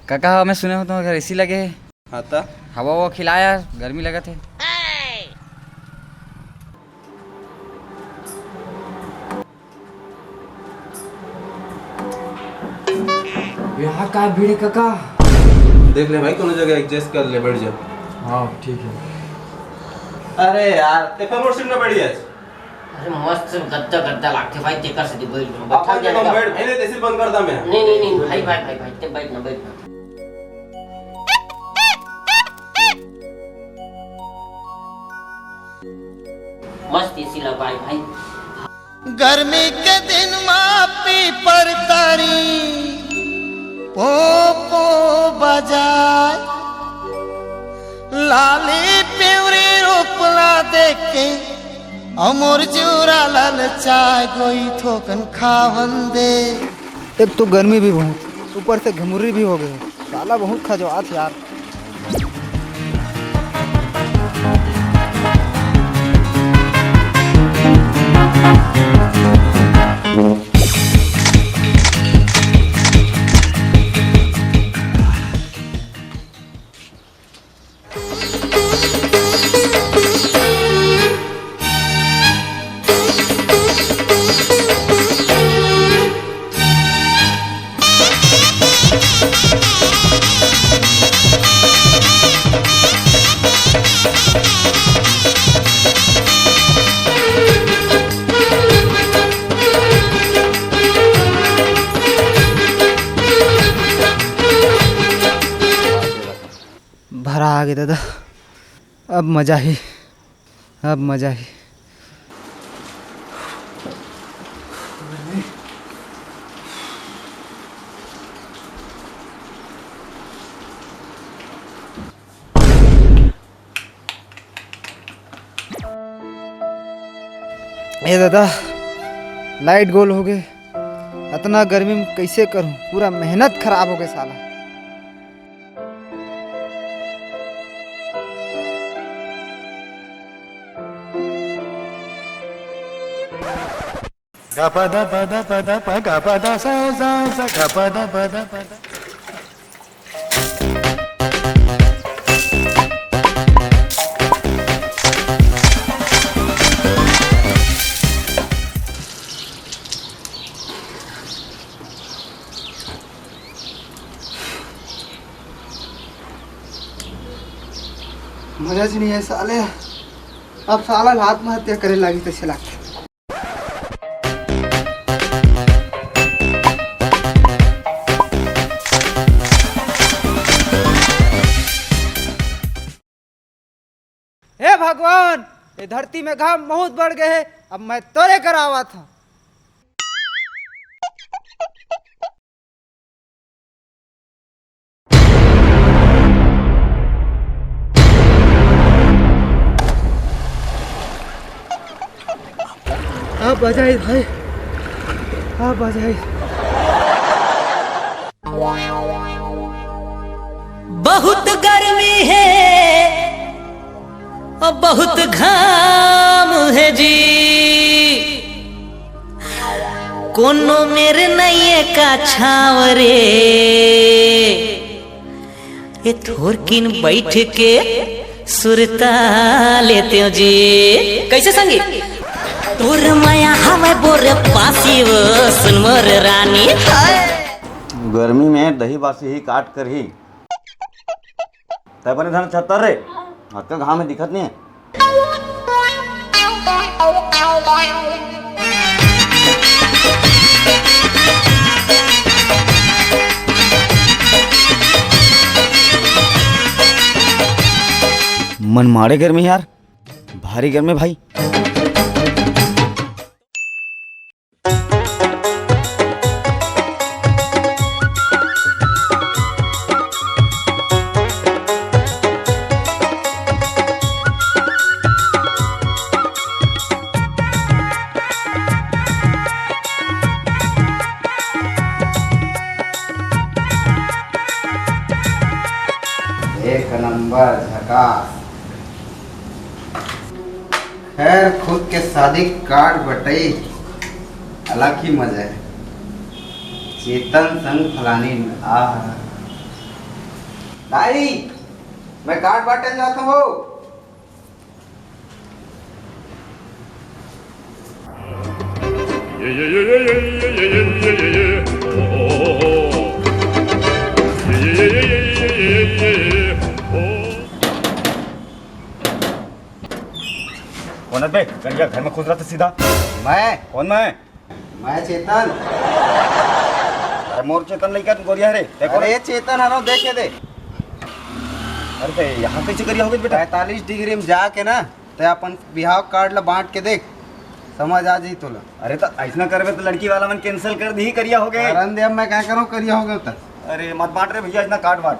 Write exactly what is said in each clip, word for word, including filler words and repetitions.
काका, मैं सुने हों तुम्हारे घर एसी लगे हे। हाँ त? हवा ववा खिला यार, गर्मी लगत हे। यहाँ का भीड़ हे काका? देख ले भाई, कोनो जगह एडजस्ट कर ले, बैठ जा। हाँ, ठीक हे। अरे यार, ते फेर मोर सीट में बैठ जा। अरे मस्त गद्दा गद्दा लागथे भाई, तेकर सेती बैठ गेंव। अपन जगह बैठ भाई, नहीं तो एसी बंद कर दा मैं। नहीं, नहीं, नहीं, भाई, भाई, भाई, भाई, ते बैठ ना, बैठ ना। मस्त एसी लगा भाई, भाई। गर्मी के दिन मा पीपर तारी पो पो बजाय, लाली पिवरी रूपला देख के अमोर जुरा ललचाय, गोई थोकन खावन दे। एक तो गर्मी भी बहुत, ऊपर से घमुर्री भी हो गए। साला बहुत खजवात यार। भरा आगे दादा, अब मजा ही, अब मजा ही। ए दादा, लाइट गोल हो गए, अतना गर्मी में कैसे करूं? पूरा मेहनत खराब हो गए साला। मजा जी नहीं है साले। अब साला आत्महत्या करे लागी तैसे लागथे। हे भगवान, ये धरती में घाम बहुत बढ़ गए हे, अब मैं तोरे करावत हूँ। आप बजाई भाई, आप बजाई। बहुत गर्मी है, बहुत घाम है जी, कोनो मेर नइये का छाँव रे। ए थोरकिन बैठ के सुरता लेतेंव जी। कैसे संगी? तोर मया हवय बोर पासी वो, सुन मोर रानी। गर्मी में दही बासी ही काट कर ही। तै बने धन छत्तर रे, हाथ का घाम में दिखत नहीं है। मन माड़े गर्मी यार, भारी गर्मी भाई। एक नंबर झकास। खैर, खुद के शादी कार्ड बटई अलग ही मजा है। चेतन संग फलानी में, आह। दाई, मैं काट बांटन जात हूँ। कौन है बे? करिया घर में खुश रहते सीधा। मैं? कौन मैं? मैं चेतन। अरे मोर चेतन लइका तू गोरिया रे। ते कौन? अरे चेतन हरो, देखे दे। अरे ते यहाँ कैसे करिया हो गए बेटा? पैंतालीस डिग्री में जाके ना, ते अपन बिहाव कार्ड ला बांट के देख, समझ आ जाई तोला। अरे तो ऐसना करबे तो लड़की वाला मन कैंसिल कर दी, करिया हो गए। करन दे, अब मैं क्या करूँ, करिया हो गए तो। अरे मत बांट रे भैया, इतना कार्ड बांट।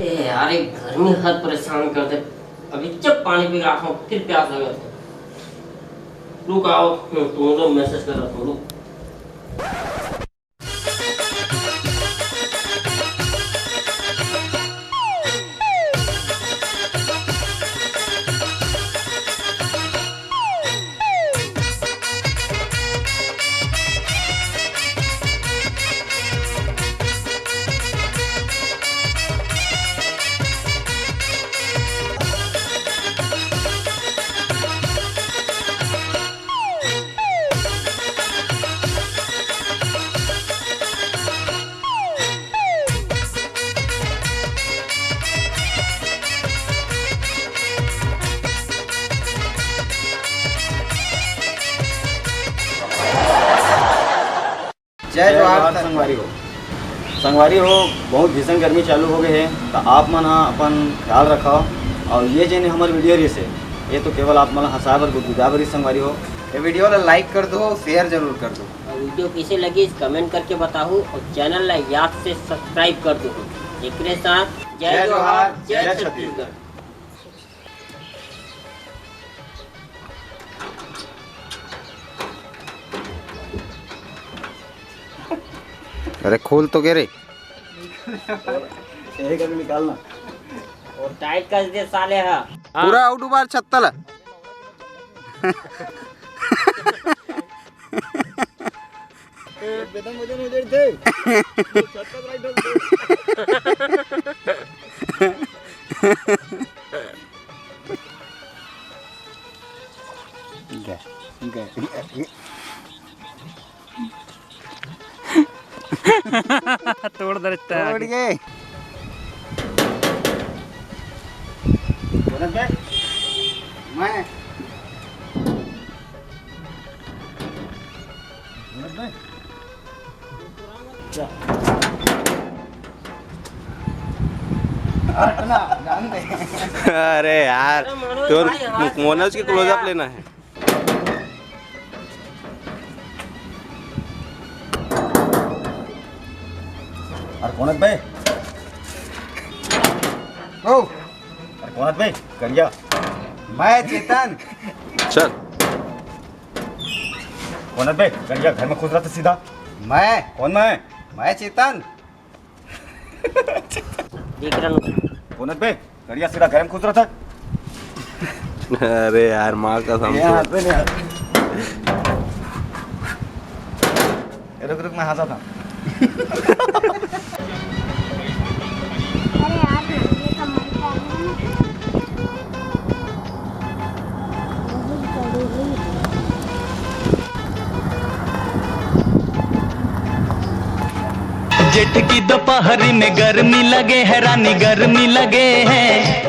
ए यार, एक गर्मी हद परेशान कर दे। अभी जब पानी पी रहा हूँ, फिर प्यास लगा था। रुक आओ, हम्म, तुम लोग मैसेज कर रहा हूँ, रुक। जय जोहार संगवारी हो। संगवारी हो, बहुत भीषण गर्मी चालू हो गए है, तो आप मन हा अपन ख्याल रखो। और ये जेन हमारे वीडियो रही से, ये तो केवल आप मन हंसा बर गुदगुदा बर ही संगवारी हो। ये वीडियो ला लाइक कर दो, शेयर जरूर कर दो। और वीडियो कैसे लगी, कमेंट करके बताओ और चैनल ला याद से सब्सक्राइब कर दो। एकरे साथ जय जय जोहार, जोहार, जय जय छत्तीसगढ़। छत्तीसगढ़। अरे खोल तो गे रे। यही करके निकालना। और टाइट कर दे साले हा। पूरा आउट उबार छत्ता ला। एकदम वजन हो जाए थे। छत्ता राइट हो गया। गए, गए। तोड़ दे रखता है तोड़ आगे। के। मैं। अरे यार, अरे मनोज तोर भाई, हाथ मनोज के क्लोजअप लेना है। अरे कौन है बे? ओ, अरे कौन है बे? करिया। मैं चेतन। चल। कौन है बे? करिया घर में खुश रहते सीधा। मैं? कौन मैं? मैं चेतन। देख रहा हूँ। कौन है बे? करिया सीधा घर में खुश रहता। अरे यार, माँ कसम ये से। हाथ में नहीं आता। ए, रुक, रुक, मैं हंसा था। अरे यार, ये तो मर गया है ना। बहुत जरूरी है। जेठ की दोपहरी में गर्मी लगे है रानी, गर्मी लगे है।